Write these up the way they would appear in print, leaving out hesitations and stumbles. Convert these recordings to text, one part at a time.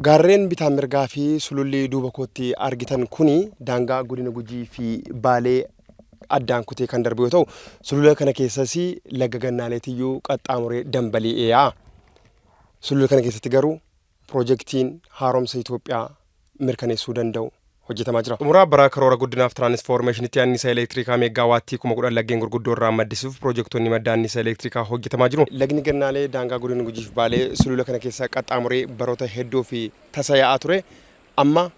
Gaarreen bitaa mirgaa fi sululli duuba kootti argitan kuni daangaa godina Gujii fi Baalee addaan kutee kan darbu yoo ta'u, sulula kana keessas laga Gannaaleetiyyuu qaxxaamuree dambali'ee yaa'a. Sulula kana keessatti garuu piroojeektiin haaromsa Itoophiyaa mirkaneessuu danda'u hojjetamaa jira. Xumura bara karoora guddinaaf tiraanisfoormeeshinitti anniisaa elektirikaa meeggaa waattii 10,000 laggeen gurguddoo irraa maddisiisuuf piroojektonni madda anniisaa elektirikaa hojjetamaa jiru. Lagni Gannaalee daangaa godina Gujii fi Baalee sulula kana keessa qaxxaamuree baroota hedduu fi tasa yaa'aa ture amma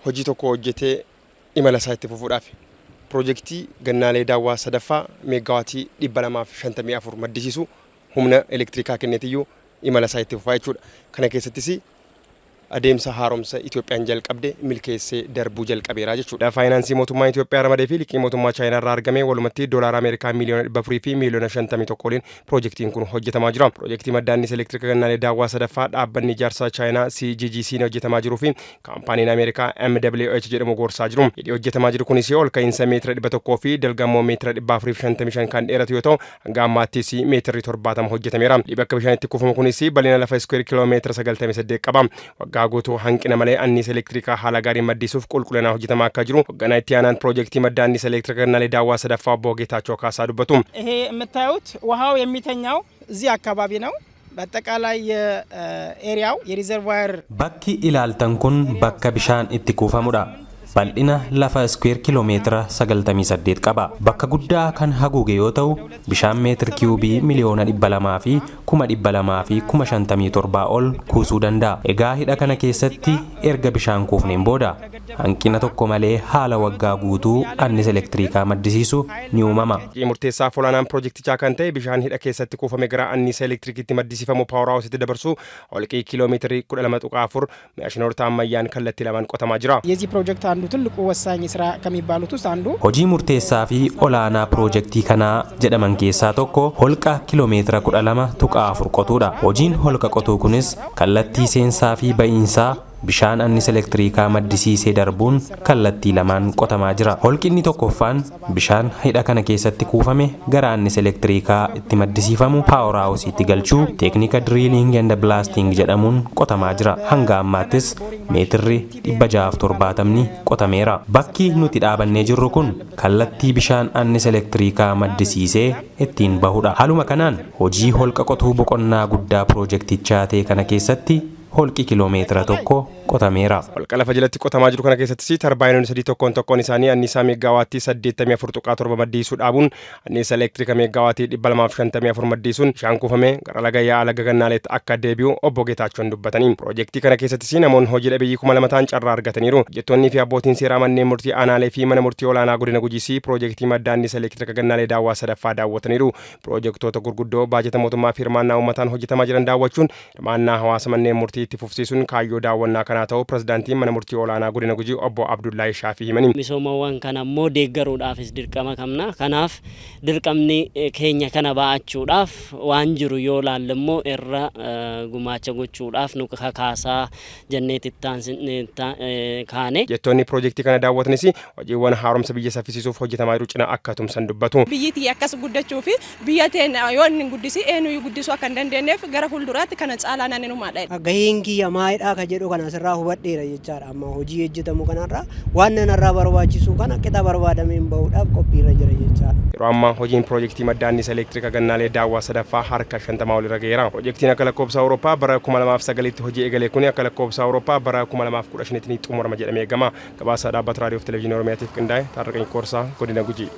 hojii tokko hojjetee imala isaa itti fufuudhaaf piroojeektii Gannaalee Daawwaa sadaffaa meeggaawaatii 254 maddisiisu humna elektirikaa kenneetiyyuu imala isaa itti fufaa jechuudha. Kana keessattis adeemsa haaromsa Itoophiyaan jalqabde milkeessee darbuu jalqabeera jechuudha. Faayinaansii mootummaa Itoophiyaa ramadee fi liqii mootummaa Chaayinaa irraa argame walumatti doolaara Ameerikaa miiliyoona 400 fi miiliyoona 51 waliin piroojeektiin kun hojjetamaa jira. Piroojeektii madda anniisa elektirika Gannaalee Daawwaa sadaffaa dhaabbanni ijaarsaa Chaayinaa CGGC hojjetamaa jiruu fi kaampaaniin Ameerikaa MWH jedhamu gorsaa jiru. Hidhi hojjetamaa jiru kunis ol ka'iinsa meetira 100 fi dalgammoo meetira 455 kan dheeratu yoo ta'u, hanga ammaattis meetirri 70 hojjetameera. Hidhi bakka bishaan itti kuufamu kunis bal'ina lafa iskuweer kiiloomeetira 98 qaba. Waggaa guutuu hanqina malee anniisa elektirikaa haala gaariin maddisiisuuf qulqullinaan hojjetamaa akka jiru hoogganaa itti aanaan piroojeektii madda anniisa elektirika Gannaalee Daawwaa sadaffaa obbo Geetaachoo Kaasaa dubbatu. ይሄ የምታዩት ውሃው የሚተኛው እዚህ አካባቢ ነው። በአጠቃላይ የኤሪያው የሪዘርቫየር Bakki ilaaltan kun bakka bishaan itti kuufamudha. Bal'ina lafa iskuweer kiiloomeetira 98 qaba. Bakka guddaa kan haguuge yoo ta'u, bishaan meetir kiiyubii 200,257,000 ol kuusuu danda'a. Egaa hidha kana keessatti erga bishaan kuufneen booda hanqina tokko malee haala waggaa guutuu annisa elektirikaa maddisiisu ni uumama. Murteessaa olaanaan piroojeektichaa kan ta'e bishaan hidha keessatti kuufame gara anniisa elektirikiitti maddisiifamu power houseitti dabarsu holqii kiiloomeetirii 12.4 maashinoota ammayyaan kallattii lamaan qotamaa jira. የዚህ ፕሮጀክት አንዱ ትልቁ ወሳኝ ስራ ከሚባሉት ውስጥ አንዱ Hojii murteessaa fi olaanaa piroojeektii kanaa jedhaman keessaa tokko holqa kiiloomeetira 12.4 qotuudha. Hojiin holqa qotuu kunis kallattii seensaa fi ba'iinsaa bishaan annisa elektirikaa maddisiisee darbuun kallattii lamaan qotamaa jira. Holqi inni tokkoffaan bishaan hidha kana keessatti kuufame gara annisa elektirikaa itti maddisiifamu power houseitti galchuu teeknika drilling and blasting jedhamuun qotamaa jira. Hanga ammaattis meetirri 670 qotameera. Bakki nuti dhaabannee jirru kun kallattii bishaan annisa elektirikaa maddisiisee ittiin bahudha. Haaluma kanaan hojii holqa qotuu boqonnaa guddaa piroojeektichaa ta'e kana keessatti holqi kiiloomeetira 1 qotameera. Holqa lafa jalatti qotamaa jiru kana keessattis tarbaayinoonni sadii tokkoon tokkoon isaanii anniisaa meeggaawaatii 84.7 maddisiisuu dhaabuun anniisaa elektirika meeggaawaatii 254 maddisiisuun bishaan kuufame gara laga yaa'aa laga Gannaaleetti akka deebi'u obbo Geetaachoon dubbatanii. Piroojeektii kana keessattis namoonni hojii dhabeeyyii 2,000 ta'an carraa argataniiru. Hojjettoonnii fi abbootiin seeraa manneen murtii aanaalee fi mana murtii olaanaa godina Gujiis piroojeektii madda anniisaa elektirika Gannaalee Daawwaa sadaffaa daawwataniiru. Piroojeektoota gurguddoo baajata mootummaa fi hirmaannaa uummataan hojjetamaa jiran daawwachuun hirmaannaa hawaasa manneen murtii itti fufsiisuun kaayyoo daawwannaa kanaa ta'uu pirezidaantiin mana murtii olaanaa godina Gujii obbo Abdullaahi Shaafii himanii. Misoomawwan kana immoo deeggaruudhaafis dirqama qabna. Kanaaf dirqamni keenya kana ba'achuudhaaf waan jiru yoo laalle immoo irra gumaacha gochuudhaaf nu kakaasaa jenneet kaane. Jettoonni piroojeektii kana daawwatanis hojiiwwan haaromsa biyya saffisiisuuf hojjetamaa jiru cina akka tumsan dubbatu. Biyyi tiyya akkas guddachuu fi biyya teenya yoo inni guddisi eenyuyyuu guddisuu akka hin dandeenyeef gara fuulduraatti kana caalaa nan hinumaadha. Gaheen kiyya maalidhaa ka jedhu kana asirraa hubadheera jechaadha. Amma hojii hojjetamu kanarraa waan nanarraa barbaachisu kana qixa barbaadameen bahuudhaaf qophiirra jira jechaadha. Yeroo ammaa hojiin piroojeektii madda anniisa elektirika Gannaalee Daawwaa sadaffaa harka 50 ol irra ga'eera. Piroojeektiin akka lakkoofsa Awurooppaa bara 2009tti hojii eegale kun akka lakkoofsa Awurooppaa bara 2015tti ni xumurama jedhamee eegama. Gabaasa dhaabbata raadiyoo fi televezyiinii Oromiyaatiif qindaa'e, Taarraqany Koorsaa, godina Gujii.